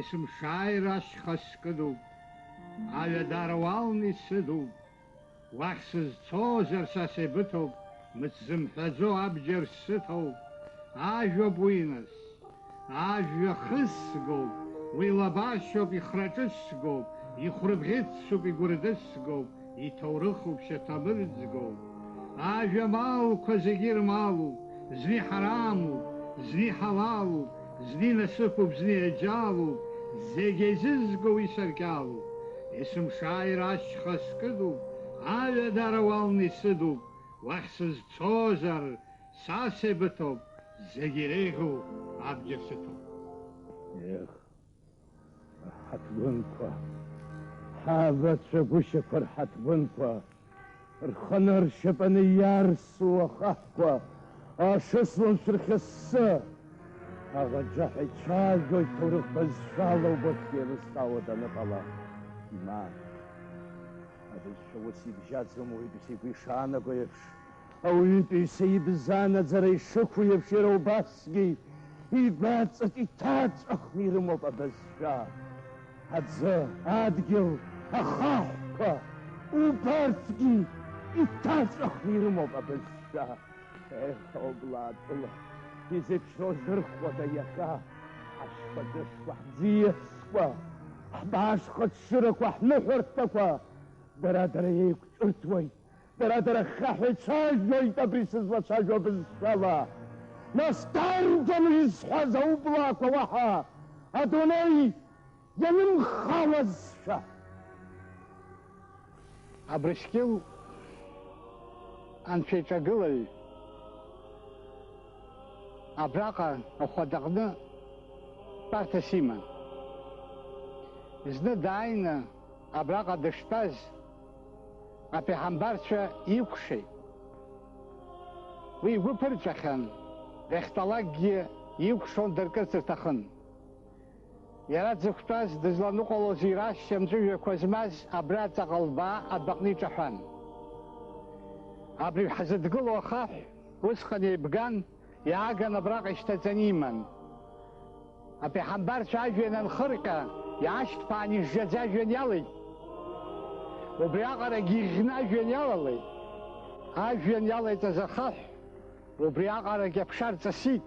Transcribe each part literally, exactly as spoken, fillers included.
Есымшааир ашьха скыдуп, аҩадара уалны исыдуп, уахь сызцозар са сеибыҭоуп, мыц зымҳәаӡо абџьар сыҭоуп, ажәоуп уи нас. Ажәҩа хысгоуп, уи лабашьоуп, ихраҿысгоуп, ихәрыбӷьыцуп, игәырдысгоуп, иҭоурыхуп, шьаҭамырӡгоуп. Ажәа малқәа зегьы ирмалуп, зны иҳарамуп, зны иҳалалуп, зны инасыԥуп, зны иаџьалуп, зегь еизызго уи саркьалуп. Есымшааир ашьха скыдуп, аҩадара уалны исыдуп, уахь сызцозар, са сеибыҭоуп, зегь иреиӷьу абџьар сыҭоуп. Ех, рҳаҭгәынқәа, ҳабацәа гәышьақәа рҳаҭгәынқәа, рханы ршьапаны иарсу ахаҳәқәа, ашыслон шәырхьыссы, аӷаџаҳәа ицәажәоит ҭоурых бызшәала угәахь еилызкаауа даныҟала, мап. Абызшәа ус ибжьаӡуам уаҩытәыҩса игәы ишаанаго еиԥш, ауаҩытәыҩса ибзаанаӡара ишықәу еиԥш, иара убасгьы игәаҵаҿ иҭаҵәахны ирымоуп абызшәа. Аӡы, адгьыл, ахаҳәқәа, убарҭгьы иҭаҵәахны ирымоуп абызшәа. Ех, облаатәыла, изеиԥшроу здырхуада иахьа? Ҳашьха ӡышқәа, ҳӡиасқәа, ҳбаашха ҽырақәа, ҳныҳәарҭақәа, дара-дара еиқәҿырҭуеит, дара-дара ахаҳә ицәажәоит абри сызлацәажәо абызшәала. Нас дарбану изҳәаз аублаақәа уаҳа адунеи ианымхалазшәа? Абрыскьыл анцәа иҿагылаҩ абраҟа ахәадаҟны тәарҭас иман. Зны дааины абраҟа дыштәаз, аԥеҳамбарцәа икәшеит. Уи игәы ԥырҵәахьан, дахьтәалакгьы икәшон, дыркырц рҭахын. Иара дзықәтәаз, дызланыҟәалоз ирашьцәа мҵәыжәҩақәа змаз абра аҵаҟа лбаа адәаҟны иҿаҳәан. Абри ҳзыдгылоу ахаҳә усҟан еибган, иааган абраҟа ишьҭаҵаны иман. Аԥеҳамбарцәа ажәҩан анхырҟьа, иаашьҭԥаан ижжаӡа ажәҩан иалеит. Убри аҟарагьы иӷьны ажәҩан иалалеит. Ажәҩан иалеиҵаз ахаҳә убри аҟарагьы аԥша рҵысит,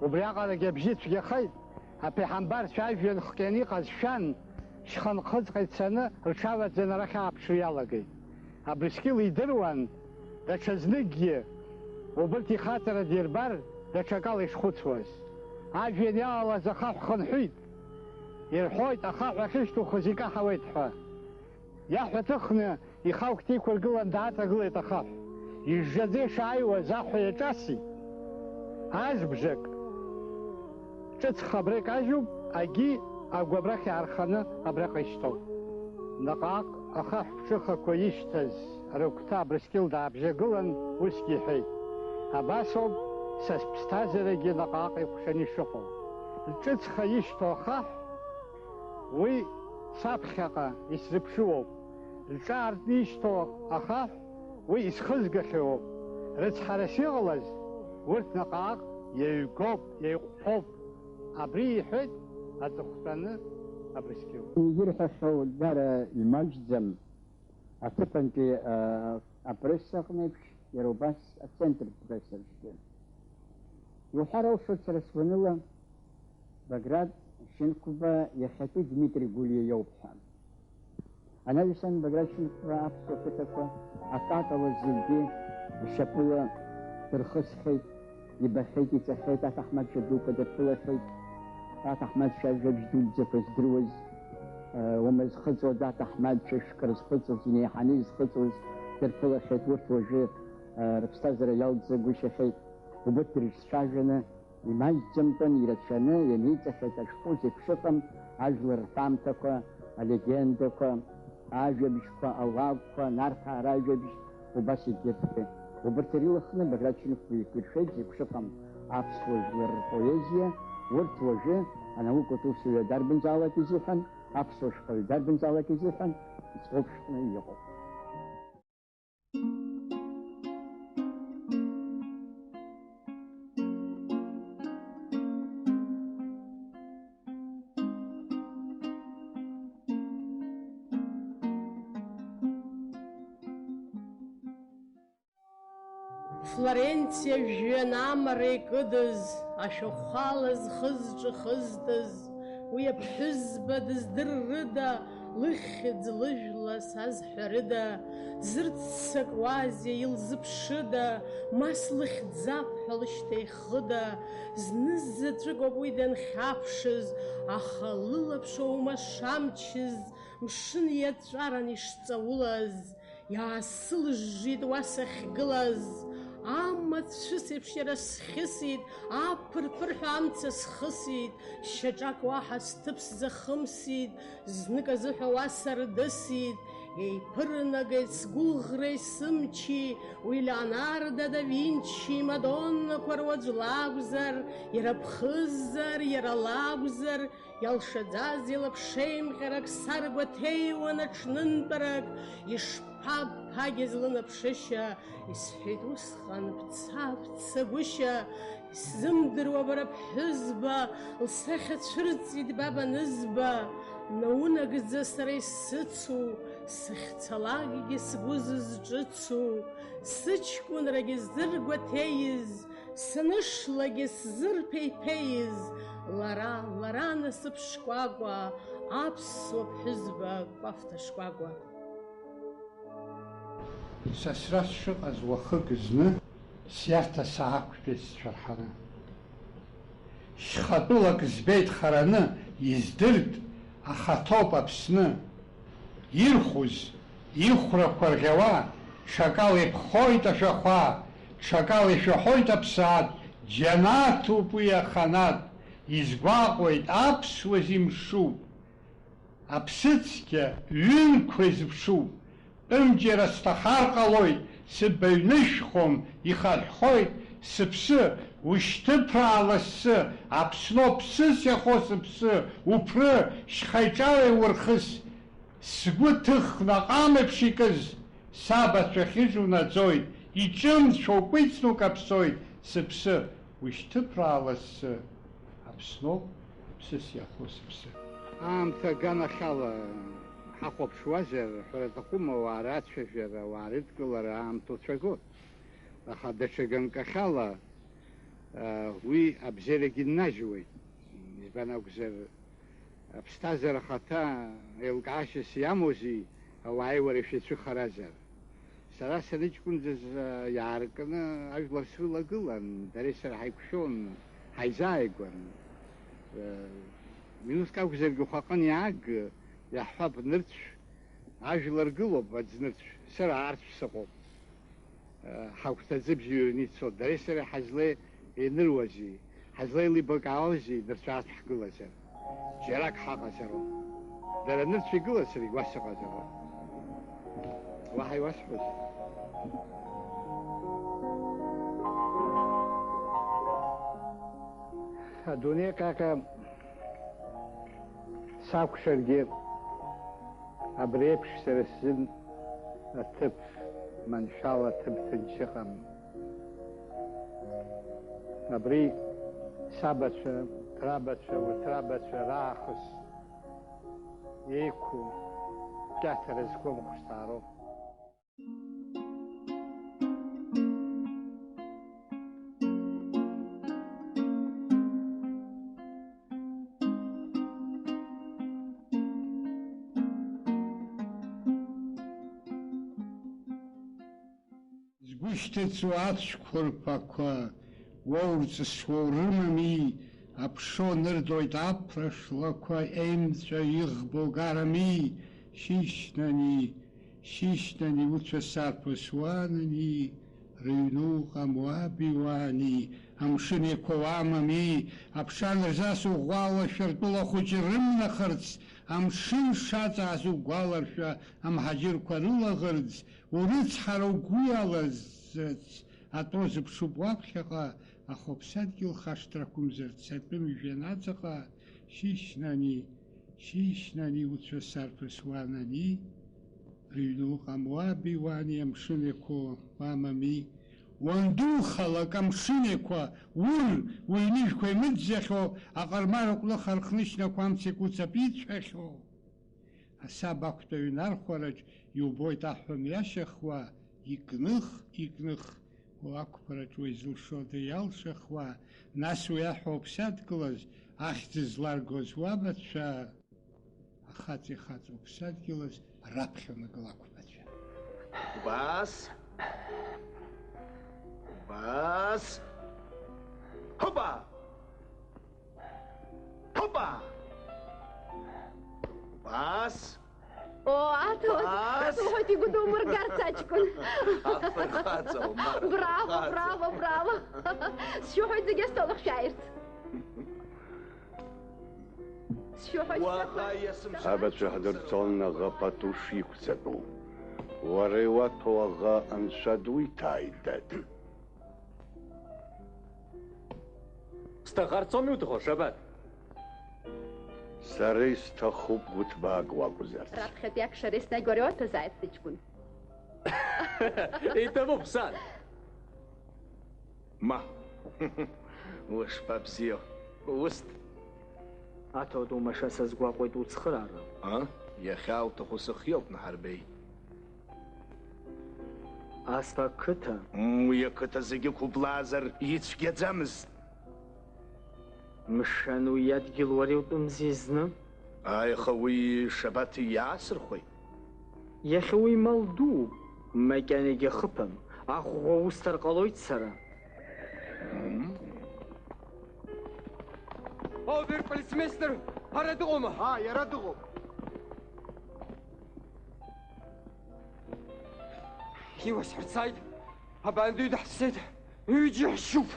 убри аҟарагьы абжьы цәгьахеит. Аԥеҳамбарцәа ажәҩан хкьаны иҟаз шәан, шьханхыҵҟа ицаны, рҽаваӡаны арахь ааԥшра иалагеит. Абрыскьыл идыруан, даҽазныкгьы убырҭ ихаҵара дирбар, даҽакала ишхәыцуаз. Ажәҩан иалалаз ахаҳә хынҳәит. Ирҳәоит, ахаҳә ахьышьҭухыз икаҳауеит ҳәа. Иаҳәа ҭыхны ихагәҭа иқәыргылан дааҵагылеит ахаҳә. Ижжаӡа ишааиуаз аҳәа иаҿасит. Азбжак ҿыцха абра икажьуп, агьи агәы абрахь иаарханы абраҟа ишьҭоуп. Наҟ-ааҟ ахаҳә ԥҽыхақәа ишьҭаз рыгәҭа Абрыскьыл даабжьагылан, усгьы иҳәеит: "Абасоуп са сԥсҭазаарагьы наҟ-ааҟ икәшаны ишыҟоу. Лҿыцха ишьҭоу ахаҳә уи саԥхьаҟа исзыԥшуоуп, лҿы аартны ишьҭоу ахаҳә уи исхызгахьоуп, рыцҳарас иҟалаз урҭ наҟ-ааҟ иаҩгоуп, иаиҟәҳәоуп", абри иҳәеит аҵыхәтәаны Абрыскьыл. Ирҳәахьоу дара имаҷӡам, аҭыԥантәи, а, апресса аҟны еиԥш, иара убас ацентр пресса аҿгьы. Иуҳәар алшоит сара сгәаныла, Баграт Шьынқәба иахьатәи Дмитри Гәлиа иоуп ҳәа. Анаҩсан Баграт Шьынқәба аԥсуа қыҭақәа акакала зегьы ишьапыла дырхысхьеит, ибахьеит, иҵахьеит, аҭаҳмадцәа дуқәа дырԥылахьеит, аҭаҳмадцәа ажәабжь дуӡӡақәа здыруаз, уама зхыҵуаз, аҭаҳмадцәа шәкы рызхыҵуаз, инеиҳаны изхыҵуаз дырԥылахьеит, урҭ уажәы рыԥсҭазаара иалҵгәышьахьеит, убырҭ дрызцәажәаны, имаҷӡамкәан ирацәаны ианеиҵахьеит ашәҟәы зеиԥшыҟам ажәлар рҳәамҭақәа, алегендақәа, ажәабжьқәа, ауаагәқәа, Нарҭаа ражәабжь, убас егьырҭгьы. Убырҭ ирылахны Баграт Шьынқәба игәыршәеит зеиԥшыҟам аԥсуа жәлар рпоезиа, урҭ уажәы анаукатә усуҩы дарбанзаалак изыҳәан, аԥсуа шәҟәаҩы дарбанзаалак изыҳәан иҵоуп шәҟәны иҟоуп. Флоренциа жәҩан амра икыдыз, ашәахәала зхы-зҿы хызтыз, уи аԥҳәызба дыздыррыда, лыхьӡ лыжәла сазҳәарыда, дзырццакуазеи, илзыԥшыда, ма слыхьӡап ҳәа лышьҭа ихыда, знызаҵәык ауп уи данхьаԥшыз, аха лылаԥш оума шамчыз, мшын иаҵәаран ишҵаулаз, иаасылжжит уа сахьгылаз, амацәыс еиԥш иара схьысит, аԥыр-ԥырҳәа амца схысит, шьаҿак уаҳа сҭыԥ сзахымсит, знык азыҳәа уа сардысит, еиԥырнагеит сгәыӷреи сымчи, уи Леонардо да Винчи Мадоннақәа руаӡә лакәзар, иара ԥхыззар, иара лакәзар, иалшаӡаз илаԥшеимҟьарак саргәаҭеиуан аҽнынтәарак, ишԥабԥагьаз лынаԥшышьа, исҳәеит усҟан бца-бцагәышьа, исзымдыруа бара ԥҳәызба, лсахьа цәырҵит баб анызба, наунагӡа сара исыцу, сахьцалакгьы сгәы зызҿыцу, сыҷкәынрагьы зыргәаҭеиз, санышлагьы сзырԥеиԥеиз, лара, лара насыԥ шкәакәа, аԥсуа ԥҳәызба кәафҭа шкәакәа. Сасра сшыҟаз уахык зны сиарҭа саақәтәеит сцәырҳаны. Шьхатәылак збеит хараны, издырт, ахаҭоуп Аԥсны. Ирхәыз, ихәрақәа рӷьауа, ҽакала иԥхоит ашәахәа, ҽакала ишәаҳәоит аԥсаатә, џьанаҭуп уи аханатә, изгәаҟуеит, аԥсуа зимшуп. Аԥсыцқьа ҩынқәа изыԥшуп. Тәымџьара сҭахар ҟалоит, сыбаҩнышәхом, ихарҳәхоит сыԥсы, ушьҭыԥраала ссы, Аԥсноуп ԥсыс иахо сыԥсы, уԥры, шьхаиҿала иурхыс. Сгәы ҭыхны аҟамеиԥш икыз, сабацәа хьыжь унаӡоит, иҿымцәо кәицны укаԥсоит, сыԥсы, ушьҭыԥраала ссы, Аԥсноуп ԥсыс иахо сыԥсы. Аамҭа аганахьала ҳахәаԥшуазар, ҳәара аҭахума, ауаа рацәажәара, ауаа рыдкылара аамҭа уцәагоит. Аха даҽа ганкахьала, а, уи абзиарагьы ннажьуеит. Избан акәзар, аԥсҭазаара ахаҭа еилкаашьас иамоузеи, ауааи уареи шәеицәыхаразар? Сара саныҷкәынӡаз, а, иааркны ажәлар срылагылан, дареи сара ҳаиқәшәон, ҳаизааигәан. Э, минуҭк акәзаргьы ухаҟын иааг, иаҳҳәап, нырцә, ажәлар гылоуп аӡнырцә, сара арцә сыҟоуп. Э, ҳагәҭаӡы бзиа ҩны ицо, дареи сареи ҳазлеи еиныруази, ҳазлеилибакаауази нырцә арҭ ҳгылазар? Џьарак ҳаҟазароуп. Дара нырцә игылазаргь уа сыҟазароуп. Уаҳа иуасҳәозеи? Адунеи ҟьаҟьа сакәшаргьы, абри еиԥш сара сзын аҭыԥ маншәала, аҭыԥ ҭынч ыҟам. Абри сабацәа, рабацәа, урҭ рабацәа раахыс еиқәу кьаҭара зқәым хәышҭаароуп. Згәы шьҭыҵуа ацәқәырԥақәа уоурҵысуа урымами, аԥшо нырдоит аԥра шлақәа, еимҵәа иӷбо гарами, шьышьнани, шьышьнани, уцәа сарԥыс уанани, рыҩны уҟам уаби уани, амшын еиқәа уамами, аԥша анырзас уӷәӷәала шәыртәыла хәыҷы рымнахырц, амшын шаҵааз угәаларшәа, амҳаџьырқәа рылаӷырӡ, урыцҳара угәы иалазҵац, атәо зыԥшуп уаԥхьаҟа, ахәаԥсадгьыл хашҭра ақәымзарц, атәым жәҩан аҵаҟа, шьышьнани, шьышьнани, уцәа сарԥыс уанани, рыҩны уҟам уаби уани, амшын еиқәа уамами, уандухалак амшын еиқәа, ур, уҩныжәқәа имыӡӡахьоу, аҟармар аҟәлыха рхнышьнақәа амца икәыцап иҵҳәахьоу. Асаба ақәтәаҩ нархәараҿ иубоит аҳәа мҩашьахуа, икных, икных, Лақәԥараҿ уи зылшода иалшахуа, нас уи аҳәа уԥсадгылаз, ахьӡ зларгоз уабацәа, ахаҵа ихаҵа уԥсадгьылаз раԥхьа унагыл ақәԥацәа. Убас. Убас. Ҳоба! Ҳоба! Убас. О, аҭауад, Ас! Сҳәоит, игәы думыргарц аҷкәын. Афырхаҵа, Омар, Браво, афырхаҵа. Браво, браво! Сшәыҳәоит зегьы астол ахь шәааирц. Сшәыҳәоит, Уаха сшәыҳәоит. Иасымшәан. Абацәа ҳдырҵон аӷа пату шиқәҵатәу. Уара иуаҭәоу аӷа анцәа дуиҭааит, дад. Сҭахарц ауми уҭаху, Шабаҭ? Сара исҭахуп гәыҭбаак уакәзарц. Раԥхьатәи акшара еснагь уара иуаҭәазааит, сыҷкәын. Иҭабуп, сан. Ма, ушԥабзиоу, усҭ. Аҭауад, умаша сазгәаҟуеит уцхыраара. А? Иахьа уҭаху сыхиоуп, Наҳарбеи. Ас ақыҭа? М, уи ақыҭа зегьы қәыблаазар ицәгьаӡамызт. Мшәан, уи адгьыл уара иутәымзи зны? Ааи, аха уи Шабаҭ иаасырхәеит. Иахьа уи мал дууп, макьанагьы хыԥам, аӷәӷәа усҭар ҟалоит сара. Оберполицмейстер ара дыҟоума? Аа, иара дыҟоуп. Иуасҳәарцааит, абаандаҩ даҳцеит, ҩыџьа ҳшьуп.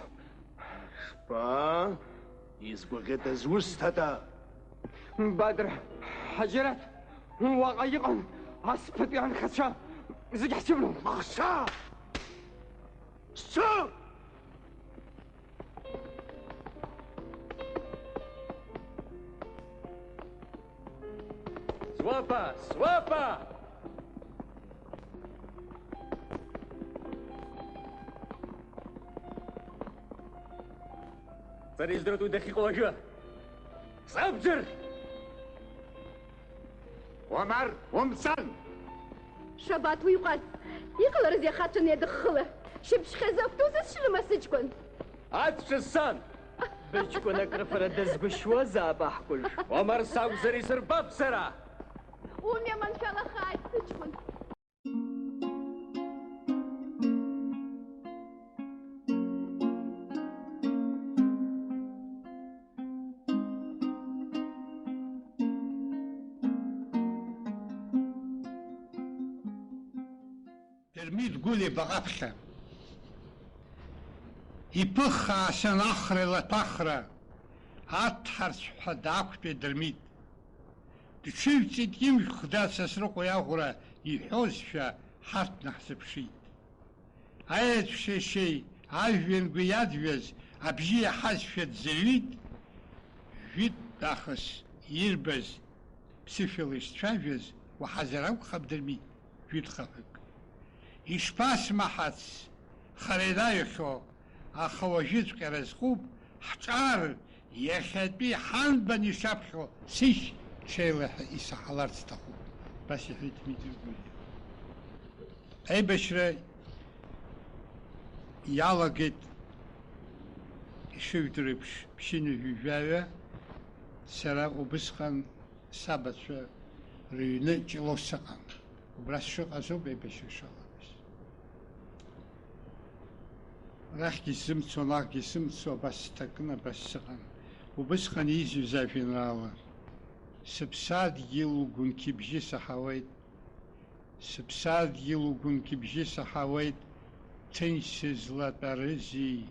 Шԥа? Изгәаӷьыда, зусҭада? Бадра, Ҳаџьараҭ, уаҟа иҟан асԥатәи анхацәа, зегь ҳцәыбнон. Аша! Сцо! Суапа! Суапа! Сара издыруеит уи дахьыҟоу уажәы. Сабџьар! Уамар, умцан! Шабаҭ уиҟәаз, иҟаларызеи ахацәа неидыххыла? Шьыбжьхьазы актәу зысшьрыма, сыҷкәын? Аҵәца сан! Быҷкәын акрыфара дазгәышьуазаап аҳкәажә. Уамар сакәзар исырбап сара! Умҩа маншәалахааит, сыҷкәын! Дырмит Гәлиа баҟа аԥхьа. Иԥыххаахьан ахра илаҭәахра, аҭҳарцәҳәа даақәтәеит Дырмит. Дҽыжәҵит имшә хда Сасрыҟәа иаӷәра иҳәозшәа ҳарҭ наҳзыԥшит. Аеҵә шеишеи ажәҩангәи иаӡәӡәаз абжьы иаҳазшәа дзырҩит, жәытә нахыс ирбаз ԥсышәала ишцәажәаз уаҳазар акәхап, Дырмит, жәытә хаҳәык. Ишԥасмаҳац хара инаҩхьоу, аха уажәыҵәҟьа разҟуп, ҳҿар иахьатәи ҳанбан ишаԥхьо сышь ҽеилаҳәа исаҳаларц сҭахуп, убас иҳәеит Дмитри Гәлиа. Аибашьра иалагеит, ишыжәдыруеиԥш, ԥшьынҩажәи жәаҩа, сара убысҟан сабацәа рыҩны Ҷлоу сыҟан. Убра сшыҟаз ауп аибашьра шалагаз. Арахьгьы сзымцо, наҟгьы сымцо, абас сҭакын, абас сыҟан. Убысҟан изҩыз ажәеинраала: сыԥсадгьыл угәынқьыбжьы саҳауеит, сыԥсадгьыл угәынқьыбжьы саҳауеит, ҭынч сызлатәарызи?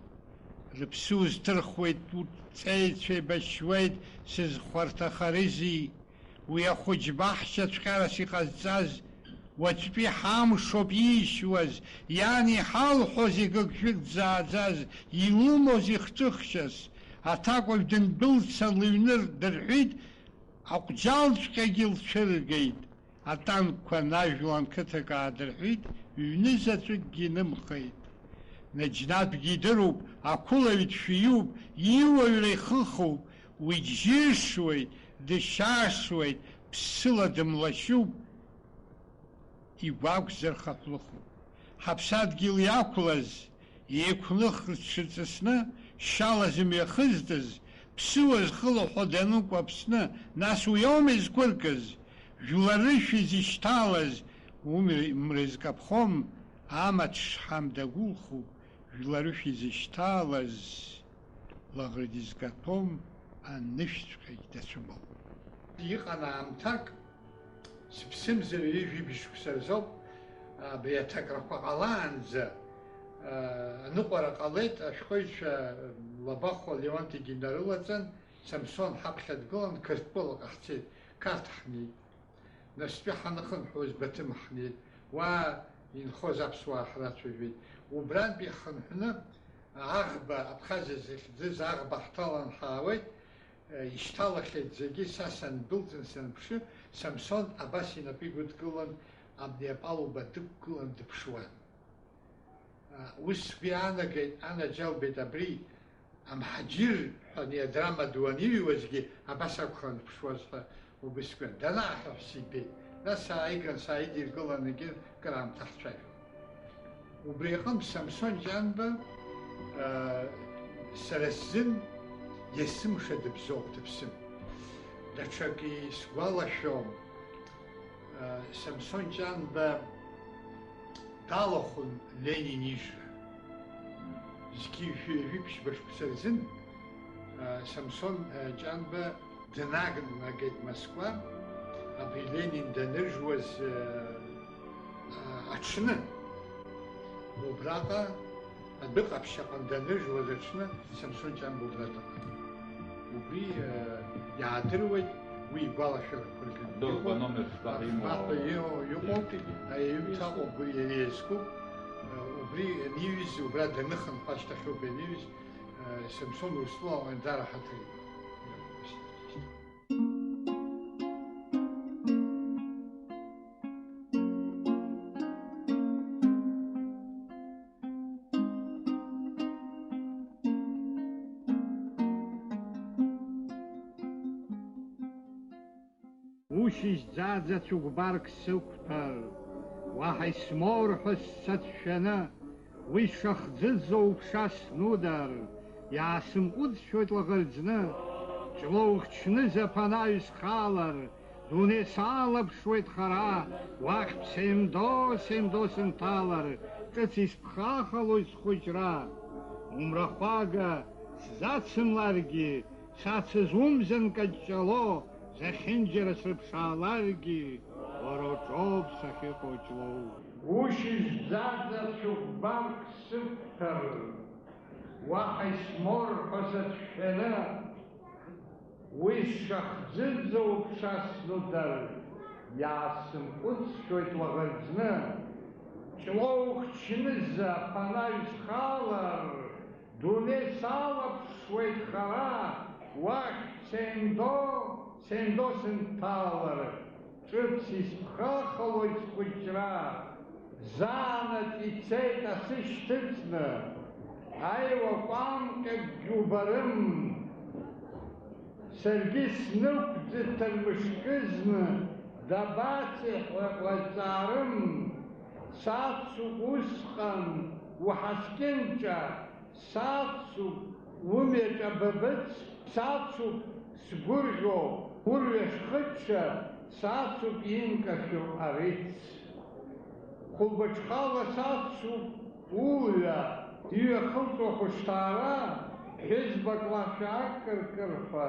Рыԥсы узҭырхуеит, урҭ ҵеицәа еибашьуеит, сызхәарҭахарызи? Уи ахәыҷ баҳчаҵәҟьарас иҟазҵаз, уаҵәтәи ҳамшоуп иишьуаз, иан иҳалҳәоз игыгшәыг дзааӡаз, илымоз ихҿыхшьас, аҭакәажә дындәылцан лыҩны дырҳәит, аҟәџьалҵәҟьагьы лцәыргеит. Атанкқәа анажәлан қыҭак аадырҳәит, ҩны заҵәыкгьы инымхеит. Наџьнатәгьы идыруп, ақәылаҩ дшәиуп, иуаҩра ихыхуп, уи џьышуеит, дышьашуеит, ԥсыла дымлашьуп, игәы акәзар хаҳәлыхуп. Ҳаԥсадгьыл иақәлаз, Еиқәных рҽырҵысны, шьала зымҩа хызтыз, ԥсыуа зхылаҳәо данықәу Аԥсны, нас уи аума изқәыркыз? Жәларышә изышьҭалаз, умр-, мра изкаԥхом, амаҭ шҳам дагәылхуп, жәларышә изышьҭалаз, лаӷырӡ изкаҭәом, анышәҵәҟьагь дацәымӷуп. Иҟан аамҭак, сыԥсымзар ҩажәи жәибжь шықәса рзоуп, абри аҭакрақәа ҟалаанӡа, аныҟәара ҟалеит, ашәҟәыҩҩцәа Лабахәуа Леуанти-гьы днарылаҵан, Самсон ҳаԥхьа дгылан, Қырҭтәылаҟа ҳцеит, Қарҭ ҳнеит. Настәи ҳанахынҳәуаз Баҭым ҳнеит, уа инхоз аԥсуаа ҳрацәажәеит. Убрантәи ҳхынҳәны аӷба, Абхазиа захьӡыз аӷба ҳҭалан ҳаауеит. Ишьҭалахьеит зегьы, са сандәылҵын санԥшы, Самсон абас инапы игәыдкылан, абни апалуба дықәгылан дыԥшуан. Ус сгәы иаанагеит, анаџьалбеит, абри амҳаџьыр ҳәа ани адрама ду аниҩуазгьы абас акәхарын дыԥшуаз ҳәа убысгьы. Данааҳәа ҳәа сибеит. Нас сааиган сааидиргылан егьи кыраамҭа ҳцәажәон. Убри аҟынтә Самсон Ҷанба, аа, сара сзын есымша дыбзоуп, дыԥсым. Даҽакы исгәалашәом, аа, Самсон Ҷанба далахәын Ленин ижра. Зқьи жәи-, жәиԥшьба шықәса рзын, аа, Самсон, аа, Ҷанба днагнагеит Москва, абри Ленин даныжәуаз, э, э, аҽны. Убраҟа адәы ҟаԥшь аҟны даныжәуаз аҽны Самсон Ҷанба убра дыҟан. Убри, э, иаадыруеит уи игәалашәарақәа рҟны. Дорба номер фба имоу. Фба ҳәа иҟоу, иҟоуп, аҩымҭаҟа убри иара иазкуп. Э, убри аниҩыз, убра даныхынҳәы ашьҭахьоуп ианиҩыз, э, Самсон Урыстәыла аҟны дара ҳаҭыр имоуп. Ушьыжь ӡаӡа цәыкәбарк сықәҭәар, уаҳа исмоур ҳәа сацәшәаны, уи сшахӡыӡо уԥша снудар, иаасымҟәыҵшәоит лаӷырӡны, Ҷлоу хчнызаап анаҩс схалар, дунеи салаԥшуеит хара, уахь бсеимдо-сеимдо сынҭалар, ҿыц исԥхахалоит схәыҷра. Умрахәага сзацымларгьы, сацыз умзан Каҷҷало, зехьынџьара срыԥшааларгьы, уара уҿоуп сахьыҟоу, Ҷлоу. Ушьыжь ӡаӡа цәыкәбарк сықәҭәар, уаҳа исмоур ҳәа сацәшәаны, уи сшахӡыӡо уԥша снудар, иаасымҟәыҵшәоит лаӷырӡны. Ҷлоу хчнызаап анаҩс схалар, дунеи салаԥшуеит хара, уахь сеимдо, сеимдо сынҭалар, ҿыц исԥхахалоит схәыҷра. Заанаҵ ицеит асы шьҭыҵны, аиуа кәамҟьакгьы убарым. Саргьы снықәӡыҭыр мышкызны, дабацеи ҳәа уазҵаарым. Сацуп усҟан уҳаскьынҿа, сацуп умҩаҿ абыбыц, сацуп сгәырӷьо урҩаш хычча, сацуп инкашәо арыц. Хәылбыҽхала сацуп улҩа, иҩахылҵуа ахәышҭаара, ҳәызбак лашәа акыркырҳәа,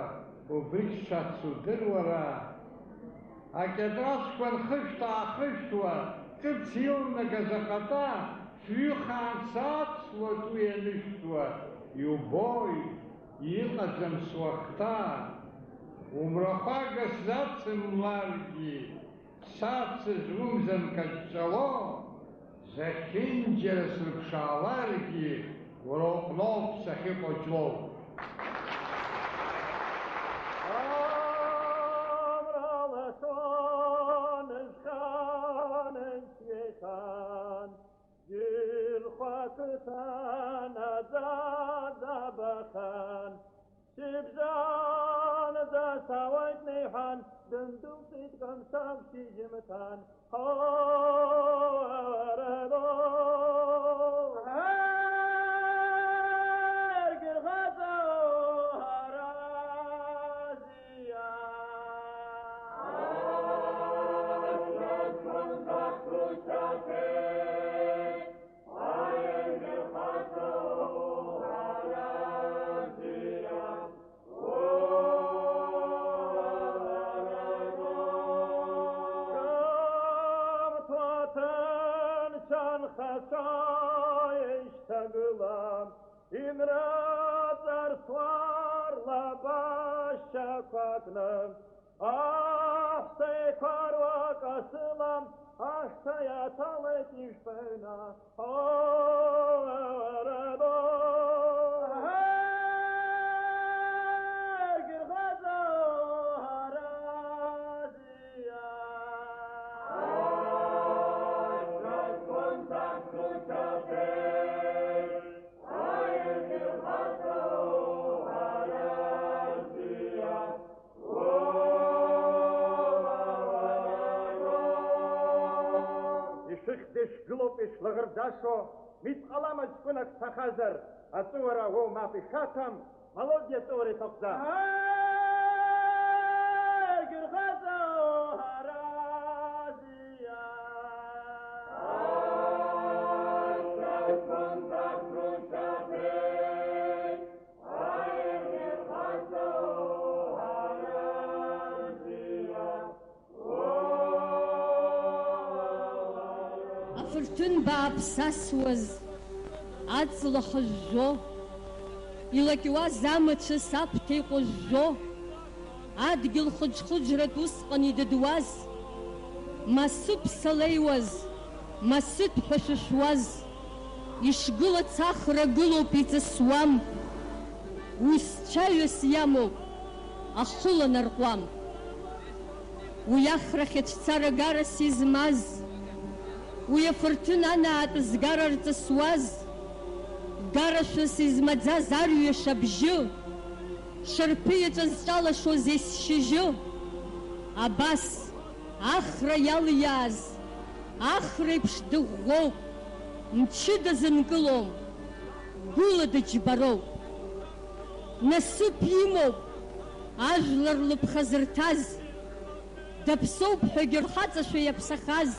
убригь сшацу удыруара. Акьатрасқәа нхышәҭ-аахышәҭуа, ҿыц илнагаз ахаҭа, фҩы хаан сацлоит уи ианышәҭуа, иубои, иҟаӡам суахҭа. Умрахәага сзацымларгьы, сацыз умзан Каҷҷало, зехьынџьара срыԥшааларгьы, уара уҟноуп сахьыҟоу, Ҷлоу. Амра лашон, зхьан, зхьеихан, Џьылхәа қыҭан аӡаӡа бахан, сыбжьанаӡа саауеит неиҳәан, дындәылҵит Камсагә шьыжьымҭан. Ҳоуарадоу! Ҭагыла, инрыҵарсуа рлабашьақәа кны, аҳәса еиқәаруа касыла, аҳәса иаҭалеит ижәпаҩны. Ишыхьӡ ишгылоуп ишлаӷырӡашо, мит ҟалама ҷкәынак ҭахазар, аҵәыуара уоу мап ишаҭәам, Володиа аҵәыуара иҭахәӡа. Афырҭын бааԥс асуаз, аҵла хыжәжәо, илакьуаз амацәыс аԥҭа иҟәыжәжәо, адгьыл хыџьхыџьратә усҟан идыдуаз, масыԥса леиуаз, масыҭ ҳәа шәышәуаз, ишгылац ахра гылоуп, иҵысуам, ус цәаҩас иамоуп, ахы ланарҟәуам. Уи ахрахь ацәцара гарас измаз, уи афырҭын анаатә згара рҵысуаз, гарашәас измаӡаз арҩаш абжьы, шарԥы иаҿазҿалашоз есшьыжьы, абас, ахра иалиааз, ахреиԥш дыӷәӷәоуп, мчыда зынкылом, гәыла дыџьбароуп. Насыԥ имоуп ажәлар лыԥха зырҭаз, даԥсоуп ҳәагьы рхаҵашәа иаԥсахаз,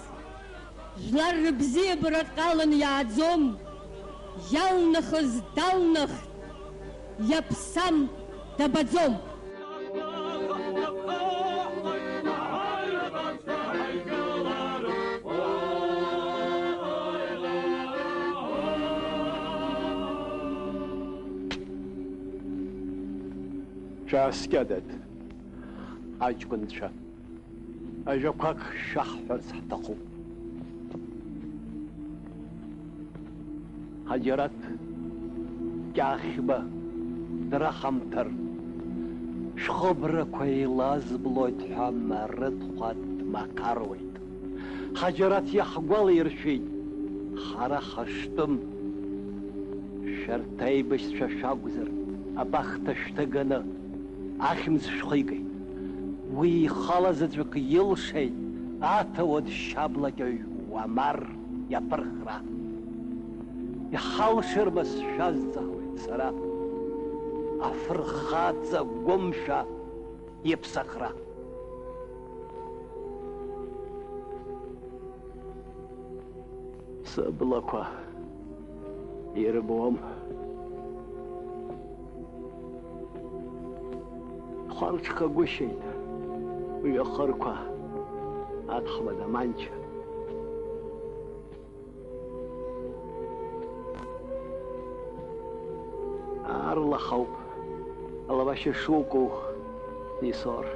жәлар рыбзиабара ҟалан иааӡом, иалнахыз далнахт, иаԥсам дабаӡом. Шәааскьадад, аҷкәынцәа, ажәақәак шәаҳҳәарц ҳҭахуп. Ҳаџьараҭ Кьаахьба драхамҭар, шәхыбрақәа еилазблоит ҳәа марыҭхәа дмақаруеит. Ҳаџьараҭ иаҳгәалаиршәеит, ҳара ҳаштәым, шәарҭ аибашьцәа шәакәзар, абахҭа шәҭаганы, ахьымӡӷ шәхигеит. Уи ихала заҵәык илшеит аҭауад шьаблакьаҩ Уамар иаԥырхра. Иҳалшарма сшәазҵаауеит сара, афырхаҵа гәымшәа иԥсахра. Сыблақәа ирбом. Хәарҽхагәышьеит уи ахырқәа адхмада манча. Аарлахауп алабашьа шукәу, Несор.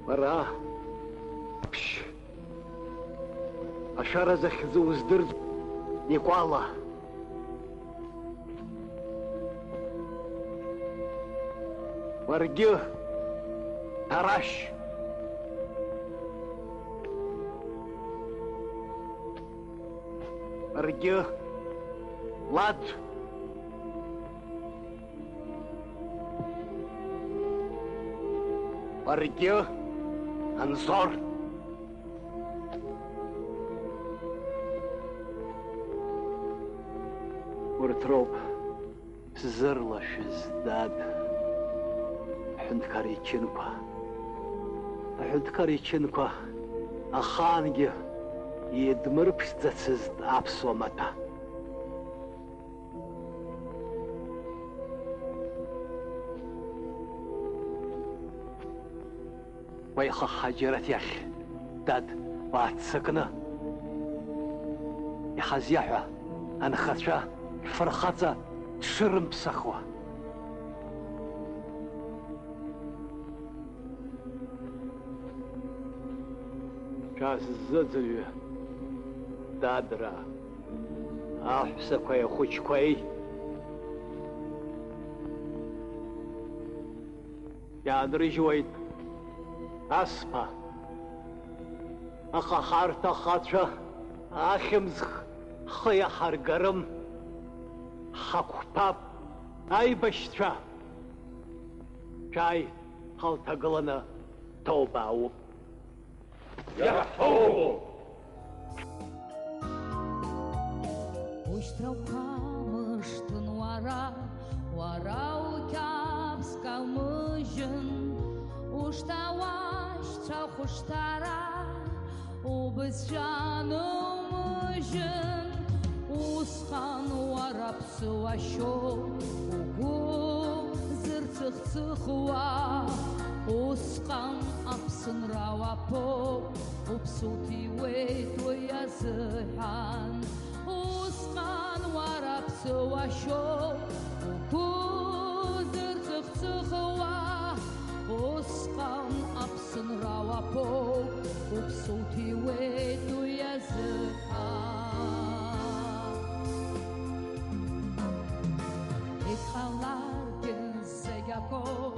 Бара, ԥшь, ашәара захьӡу уздырӡ, Никәала. Уаргьы, Ҭарашь. Уаргьы, Лад. Уаргьы, Анзор. Урҭ роуп сзырлашәыз, дад, аҳәынҭқар ичынқәа. Аҳәынҭқар ичынқәа ахаангьы еидмырԥшӡацызт аԥсуа маҭәа. Уеиха Ҳаџьараҭ иахь, дад, уааццакны иҳазиаҳәа, анхацәа шәфырхаҵа дшырымԥсахуа. Шәасзыӡырҩы, дадраа, аҳәсақәеи ахәыҷқәеи. Иаанрыжьуеит асԥа. Аха ҳарҭ ахацәа ахьымӡӷ ҳхы иаҳаргарым. Ҳақәԥап аибашьцәа. Шәааи, ҳалҭагыланы ҳҭоубаауп. Иаҳҭоубоуп! Ушьҭақәа мышҭын уара, уара уқьабз калмыжьын, ушьҭа уашьцәа хәышҭаара убызшәа нумыжьын, усҟан уара Сылашьо угәы зырцыхцыхуа, усҟан Аԥсынра уаԥоуп, уԥсуҭ иуеит уи азыҳәан. Усҟан уара ԥсылашьо угәы зырцыхцыхуа, усҟан Аԥсынра уаԥоуп, уԥсуҭ иуеит уи азыҳәан. Иҟаларгьы зегь акоуп,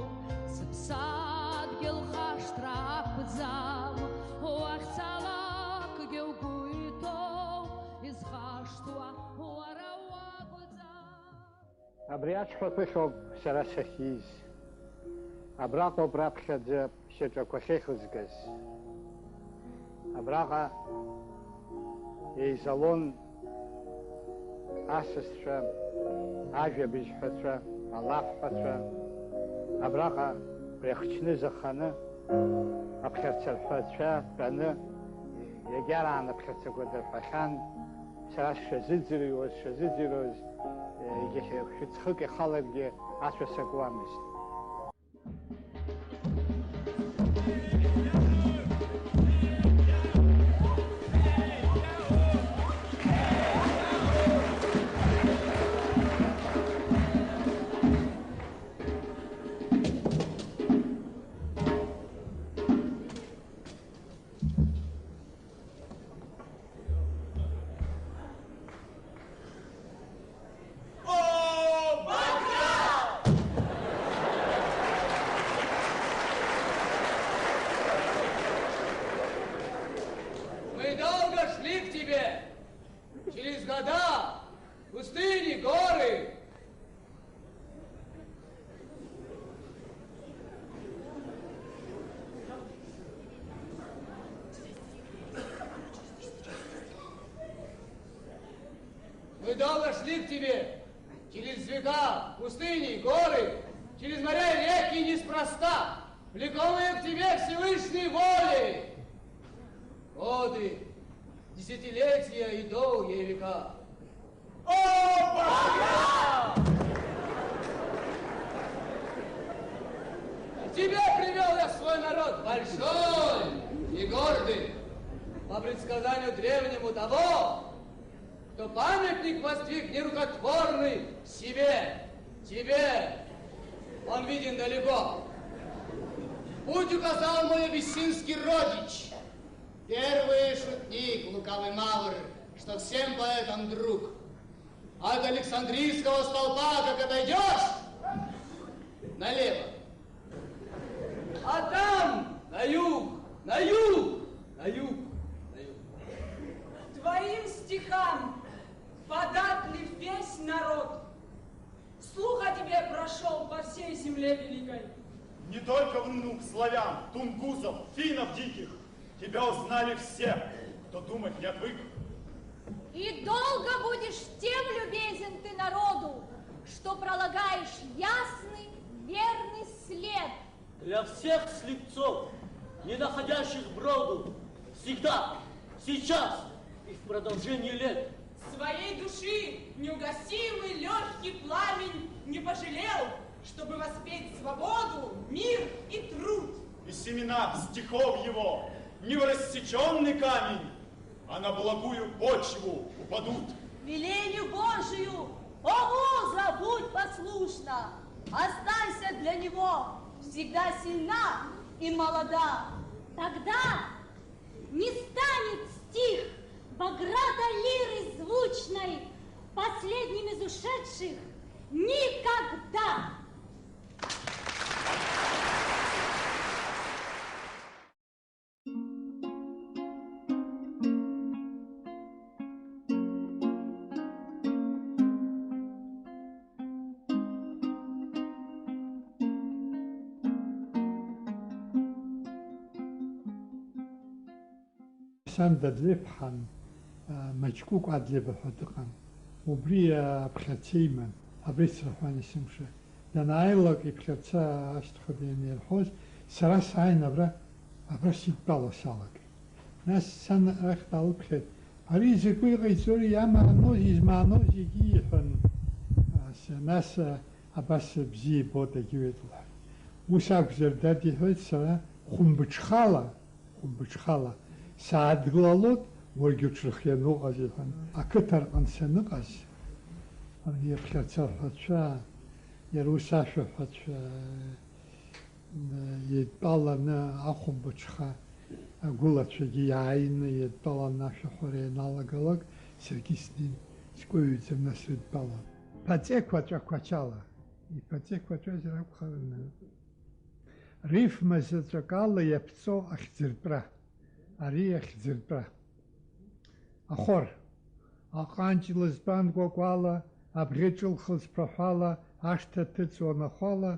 сыԥсадгьыл хашҭра ақәӡам, уахьцалакгьы угәы иҭоу, изхашҭуа уара уакәӡам. Абри аҽҳәа ԥыхьоуп сара сахьиз. Абраҟоуп раԥхьаӡа шьаҿақәа ахьеихызгаз. Абраҟа еизалон асасцәа, ажәабжьҳәацәа, алафҳәацәа. Абраҟа рыхчны зыханы аԥхьарцарҳәацәа тәаны, иагьараан аԥхьарцақәа дырҳәахьан. Сара сшазыӡырҩуаз, сшазыӡырҩуаз, егьа хьы-, хьыӡхык ихаларгьы ацәа сакуамызт. Мы долго шли к тебе, через года, пустыни, горы. Мы долго шли к тебе, через века, пустыни, горы, через моря и реки неспроста, влекомые к тебе Всевышней волей. Годы, десятилетия и долгие века. О, Бога! К тебе привёл я свой народ, большой и гордый, по предсказанию древнему того, кто памятник воздвиг нерукотворный себе, тебе. Он виден далеко. Путь указал мой абиссинский родич, первый шутник, лукавый мавр, что всем поэтам друг. От Александрийского столпа, как отойдёшь, налево. А там, на юг, на юг, на юг, на юг. Твоим стихам податлив весь народ. Слух о тебе прошёл по всей земле великой. Не только внук славян, тунгусов, финнов диких, тебя узнали все, кто думать не отвык. И долго будешь тем любезен ты народу, что пролагаешь ясный, верный след. Для всех слепцов, не находящих броду, всегда, сейчас и в продолжении лет. Своей души неугасимый лёгкий пламень не пожалел, чтобы воспеть свободу, мир и труд. Семена стихов его не в рассечённый камень, а на благую почву упадут. Велению Божию, о муза, будь послушна, останься для него всегда сильна и молода. Тогда не станет стих Баграта лиры звучной последним из ушедших никогда. Сан Дадлеиԥҳан, а, Маҷкәыкә Адлеиба ҳәа дыҟан. Убри, а, аԥхьарца иман, абри ицраҳәан есымша. Данааилак иԥхьарца ашьҭахьҟа ианирҳәоз, сара сааин абра, абра сидтәала салагеит. Нас сан арахь даалыԥхьеит, ари закәи иҟаиҵои, иамааноузеи, измааноузеи, егьи иҳәан, а, с-, нас, а, абас бзиа ибоит, егьиуеит лҳәеит. Ус акәзар, дад, иҳәеит, сара хәымбыҽхала, хәымбыҽхала саадгылалоит, уаргьы уҽрыхианы уҟаз, иҳәан. Ақыҭа рҟны саныҟаз, абри аԥхьарца аҳәацәа, иара ус ашәаҳәацәа, еидтәаланы ахәымбыҽха агәылацәагьы иааины еидтәаланы ашәаҳәара ианалагалак, саргьы снеин, скәаҩӡа насыдтәалан. Паҵеқәа ҵәақәачала, ипаҵеқәа ҵәазар акәхарын. Рифма заҵәык ала иаԥҵоу ахьӡыртәра, ари ахьӡыртәра. Ахор. Аҟанҷ лызтәан кәакәала, абӷьы ҿылхыз ԥаҳәала, ашҭа ҭыҵуан ахәала,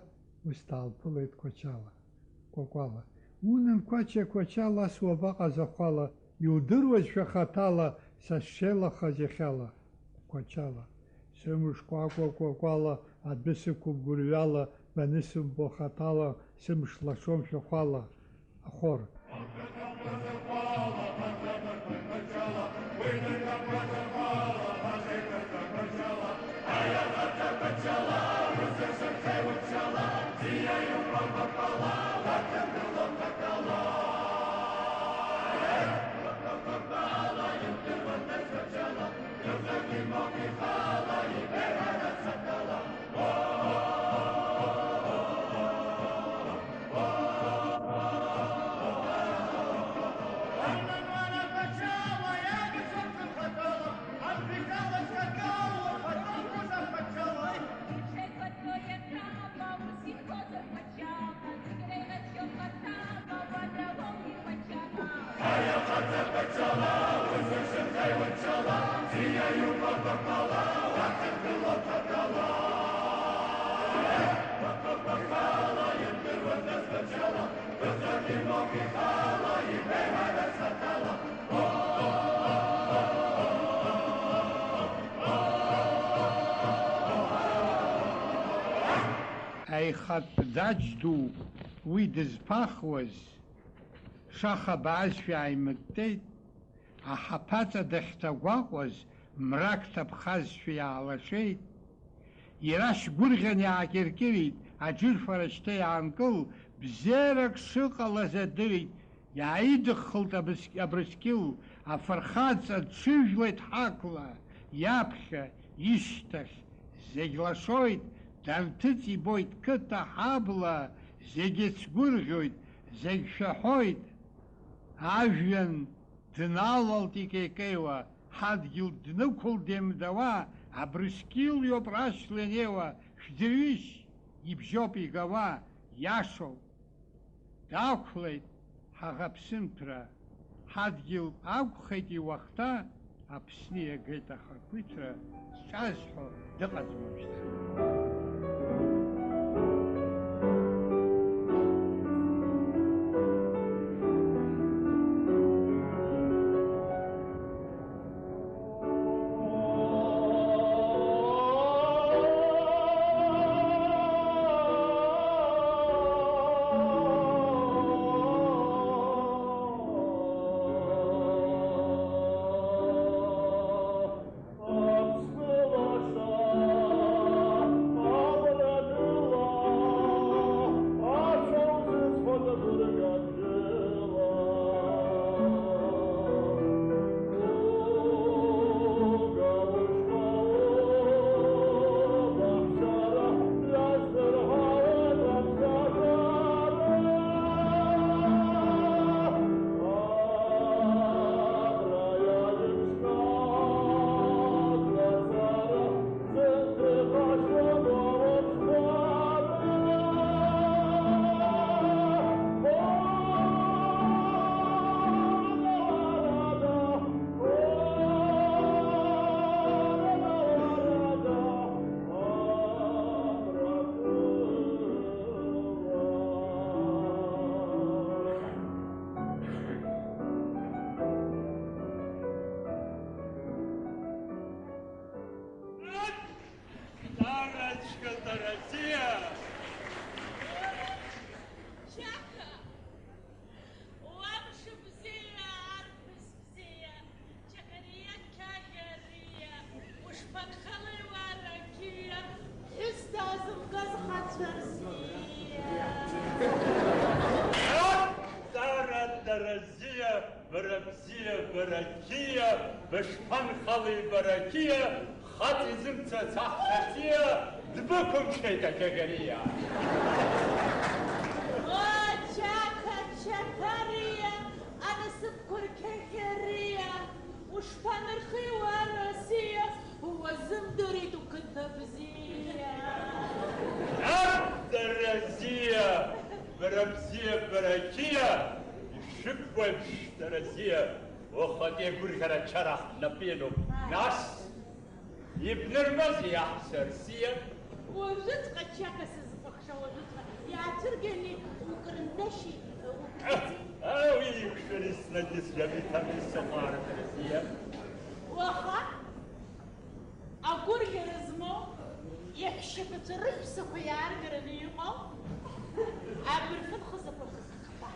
ус даалԥылеит Қәачала. Кәакәала. Унан, Қәача, Қәача, лас уабаҟаз ахәала, иудыруазшәа хаҭала, са сшеилахаз иахьала. Қәачала. Сымш кәакәа-кәакәала, адәы сықәуп гәырҩала, банысымбо хаҭала, сымш лашом шәахәала. Ахор. Аихатә даҷ дууп уи дызԥахуаз, шаха баазшәа ааимыттеит, аҳаԥаҵа дахьҭагәаҟуаз мрак ҭаԥхазшәа иаалашеит. Иара шьгәырӷьан иаакьыркьырит, аџырфара шьҭа иаанкыл, бзиарак шыҟалаз адырит, иааидыххылт абрыс-, абрыскьыл, афырхаҵа дҽыжәлеит ҳақла, иаԥхьа, ишьҭахь, зегь лашоит, данҭыҵ ибоит қыҭа ҳабла, зегь еицгәырӷьоит, зегь шәаҳәоит. Ажәҩан дналалт икеикеиуа, ҳадгьыл днықәылт деимдауа, абрыскьыл иоуп рашьла инеиуа, шәдырҩышь, ибжьоуп игауа, иашоуп. Дақәлеит ҳаӷа ԥсымҭәра, ҳадгьыл ақәхеит иуахҭа, Аԥсны иагеит ахақәиҭра, зҿазҳәо дыҟаӡам уажәшьҭа. Разиа, бара бзиа, бара қьиа, бышԥанхалеи бара қьиа, хаҵа изымцац аҳәса ҵиа, дбықәымшәеит аџьаӷьариа. О, Чақа, Чақариа, анасыԥқәа рқьаӷьариа, ушԥанырхеи уа Россиа, уазымдырит уқыҭа бзиа. Ах, Даразиа, бара бзиа, бара қьиа, ишыббо еиԥш, Даразиа, ухатәи агәырӷьара ачара ҳнапы иануп. Нас, ибнырбазеи аҳәса Арсиа? Уажәыҵәҟьа Чақа сызкәыхша, уажәыҵәҟьа иаацәыргеи ани укрындашьи, укрыци? А, уи иқәшәар еснагь исгәабиҭами сахәарҭа Арсиа. Уаха? Агәырӷьара змоу, иаҳәшьаԥацәа рыҳәсақәа иааргараны иҟоу абырфын хызақәа хыххба,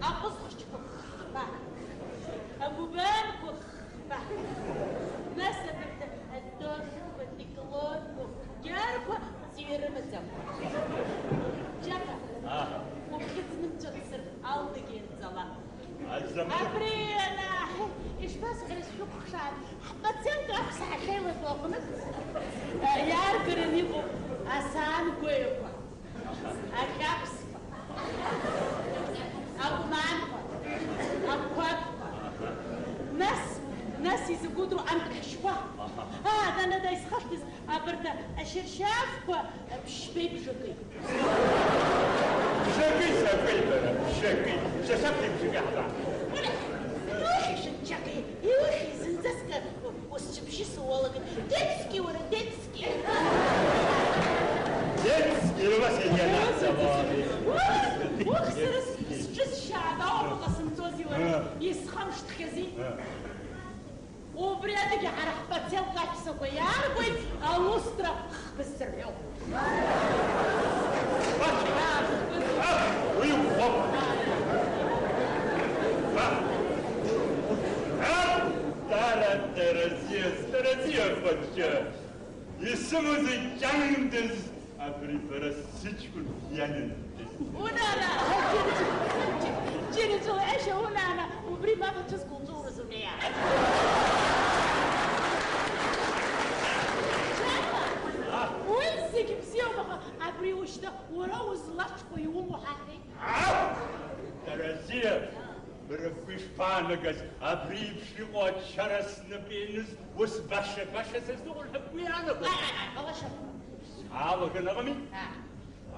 аҟызхәыҷқәа хыххба, агәыбаанқәа хыххба, нас абарҭ адонқәа, диклонқәа, хәгьарқәа ҵҩа рымаӡам. Џьака, Аҳ. Ухьыӡ нымҵәацыр алдагьы ианҵала. Азаман. Абри, ана, ишԥасҳәари, сшәыкәхшааит, ҳпациентра аҳәса ҳахьеилатәоу аҟнытә, э, иааргараны иҟоуп асаан гәаҩақәа, аҟьаԥсқәа, акәманқәа, ақәабқәа, нас, нас изакәыдру анкьашьқәа. Аа, да, да, да, исхашҭыз, абарҭ ашьаршьафқәа ԥшьбеи бжаки. Бжаки закәи, бара, бжаки? Шьасаԥи бжаки ҳаба? Уара, иухьи, шәынчаки, иухьи, зынӡаск усцәыбжьы сыуалагеит. Детски, уара, детски! Детски, уара, сианацалоит. Ух, сара сҿысшьаада, ауп, ҟасымҵози, уара, А. Исхамшҭхьази. А. Убри адагьы ҳара ҳпациентк аҳәсақәа иааргоит алустра хкы ззырҳәо. Уи ӷәӷәоуп. Дара, Даразиа, Даразиа хәыҷы, исымоузеи ҷандыз? Абри бара сыҷкәын ианын. Унана! Џьырыџьыла, еиша, унана, убри мап ацәызкуҵәуразу неа. Уи зегь бзиоуп, аха абри ушьҭа уара узлаҽхәа иумоу ҳаҳәеит. Ау! Даразиа! Бара бгәы ишԥаанагаз, абри еиԥш иҟоу ачара снапы ианыз, ус баша-баша сыздыруан ҳәа бгәы иаанагои? Аалаган ыҟами?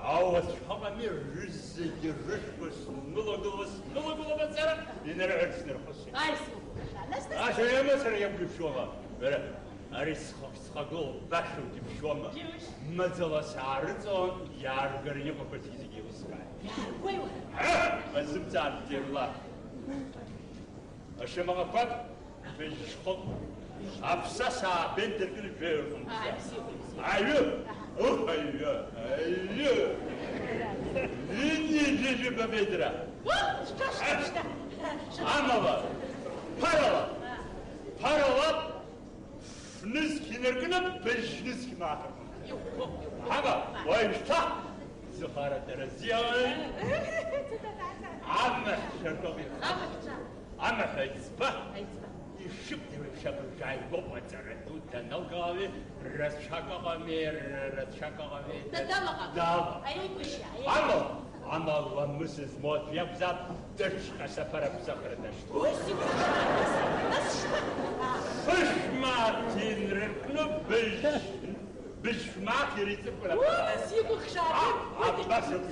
Ауацәа ыҟами, рызегьы рышәқәа снылагыло, снылагыло мацара инарыҳәарц снархысит. Ас еимацара иақәиршәома? Бара, ари схы-, схагылоуп, башоу џьыбшьома? Маӡала саарыҵалан, иааргар иҟақәаз зегьы еилыскааит. Иааргои уара? Ҳа! Базымҵаан, Џьарла. Ашьамаҟақәа быжьхоуп. Аԥсаса аабеит дыркын жәаҩа рҟынӡа. Аҩы! Ух, аҩы! Аҩы! Ҩынҩажәи жәаба ведра. Амала, ԥарала, ԥарала, фнызқь инаркны, быжьнызқь мааҭ. Ҳаба, уажәшьҭа зыхара Даразиа. Амаҳә шьаркәакәа. Амаҳә ҵәа. Амаҳә аиҵбы. Аиҵбы. Ишыбдыруеиԥш, абыржәы ааигәоуп аҵара ду даналгалеи, рацәак ыҟами, р-, рацәак ыҟами. Дадалаҟа. Дала. Аиқәышьа, аиқәышьа. Амала, амала ламыс змоу аӡә иакәзаап, даҽа сафар аԥсахра дашьҭоу. Ус иқәышьа, нас, нас шԥа-, а. Хышә мааҭ инрыхны быжь, быжь шә мааҭ иара иҵыхәала. Ус иқәыхшааит. А, абас еиԥш.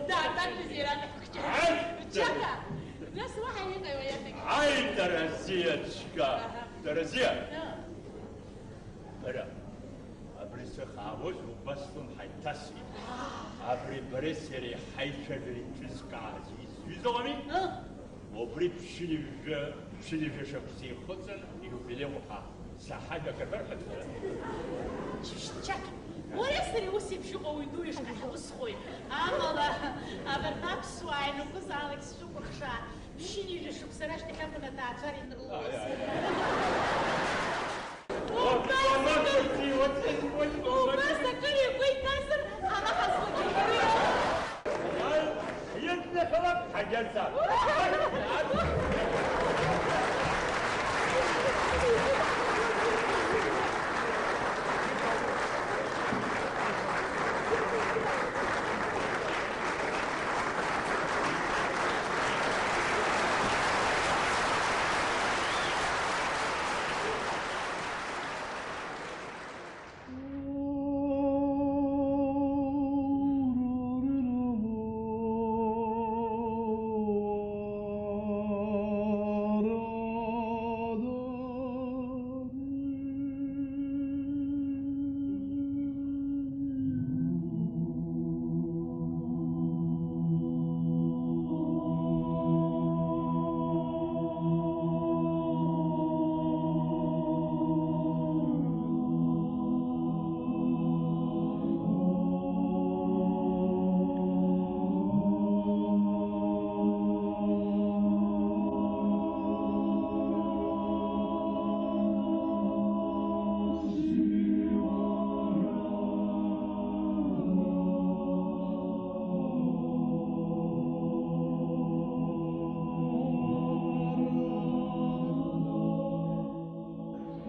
Да, так, бзиараны. Ҳаи! Џьака! Нас уаҳа иҟеи уи аҭак? Ҳаи, Даразиа цәгьа! Аҳа. Даразиа! Ыы. Бара, абри сыхаауаз убас слымҳа иҭасит. Абри бареи сареи ҳаицәажәара иҿызкааз изҩыз ыҟами? Ыы. Убри ԥшьынҩажәа, ԥшьынҩажәа шықәса ихыҵын, ииубилеи уҳәа. Саҳаџьак рҳәарҳәа. Чак, уара сареи ус еиԥш иҟоу уи ду ишҳаҳаусхои? Амала, абарҭ аԥсуаа ианакәызаалак сшәыкәыхшаа, ԥшьынҩажәа шықәса рашьҭахь акәын аҭаацәара инрылоз. Убас акыр, убас акыр игәы иҭазар, ара ҳазлакьыхьуеи? Ҳагьарҵап.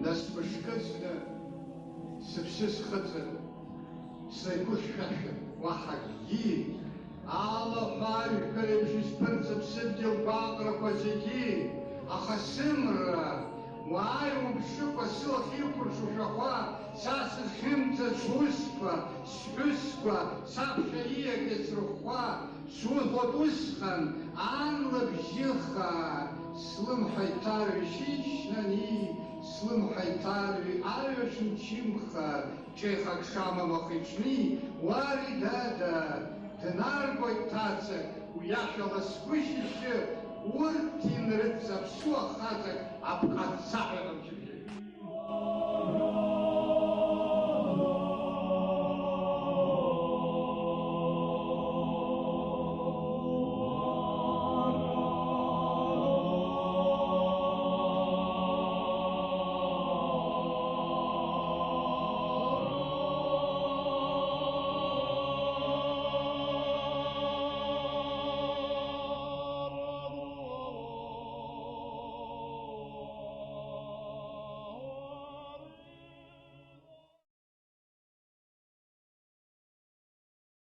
Нас бышкыцны сыԥсы схыҵын, сагәы хьшәашәа уаҳа акгьы, алаҳәа ажәқәа реиԥш исԥырҵып сыдгьыл гәаҟрақәа зегьы, аха сымра, уааи умԥшыкәа сылахь иқәыршәу шәахәа, са сызхьымӡац усқәа, сҳәысқәа, саԥхьа ииагаз рыхәхәа, Суҳәоит усҟан, ан лыбжьыха, слымҳа иҭарҩ шьыжьнани, слымҳа иҭарҩ аҩаҽны чымха, ҿеихак шамам ахиҿни, уари дада, днаргоит ҭацак, уи ашәала сгәы шьышьы, урҭ инрыҵаԥсуа хаҵак, апҟацаҳәа ҟамчы.